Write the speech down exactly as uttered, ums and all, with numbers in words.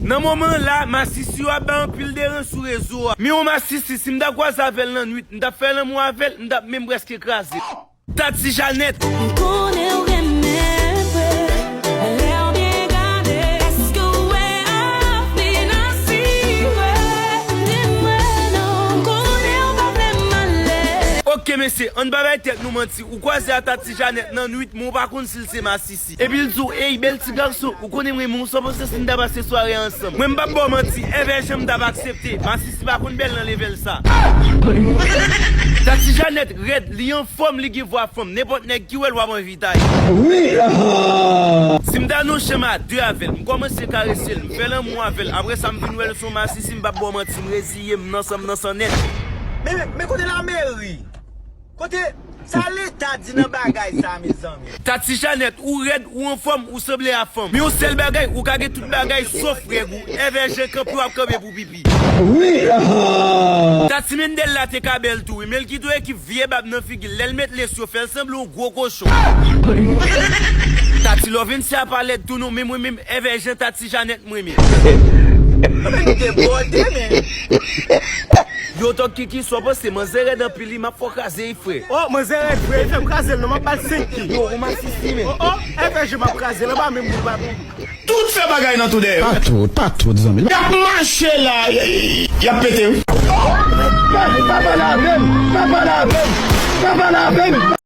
Nan moman la, masisi yo ap bay anpil deran sou rezo a. Men yon masisi, si m ta kwaze avè l nan nwit, m t ap fè lanmou avè l, m t ap menm prèske kraze. Tati Janèt. M konnen w renmen vre, lè w byen gade. Èske w wè avni nan sire? Di mwen non, m konnen w pa vle m ale. Oke mesye, ann pa bay tèt nou manti, ou kwaze a Tati Janèt nan nwit, men w pa konn si l se masisi. Epi l di w, ey, bèl ti gason, ou konnen m renmen w, sa w panse si n ta pase sware a ansanm? Mwen, m p ap ba w manti, èvè jan m t ap aksepte, masisi pa konn bèl nan level sa. Tati Janèt rèd, li anfòm, li gen vwa fanm, nenpòt nèg ki wè l w ap anvi taye. Wi, ah. Si m ta nan yon chanm a de avè l, m kòmanse karese l, m fè lanmou avè l, apre sa m vin wè l se yon masisi, m p ap ba w manti, m reziye m, nan san m nan san nèt. Men, men kote lameri? Kote, sa leta di nan bagay sa, mezanmi? Tati Janèt, ou rèd, ou anfòm, ou sanble a fanm. Men yon sèl bagay, ou ka gen tout bagay sof règ ou. Èvè jan kanpe w ap kanpe pou pipi. Wi, ah. Tati Mendel la te ka bèl tou, wi, men l kite yon ekip vye bab nan figi l. Lè l met lens yo, fè l sanble yon gwo kochon. Tati Lovency a pa lèd tou non, men mwen menm, èvè jan Tati Janèt mwen menm. Men nou debòde, men. Yo, Tòk Kiki, sa w panse? Manzè rèd anpil, wi, m ap fè w kraze, wi, frè. Oh, manzè rèd vre, wi, fè m kraze l non, m ap ba l senk ki. Yo, ou masisi, men. Oh, oh, èvè jan m ap kraze l anba menm boul pa. Tout fè bagay nan tou dèyè. Pa twòp, pa twòp, zanmi. Y ap mache la, y, y, y ap pete, wi. Pa, pa pale avè m, pa pale avè m, pa pale avè m.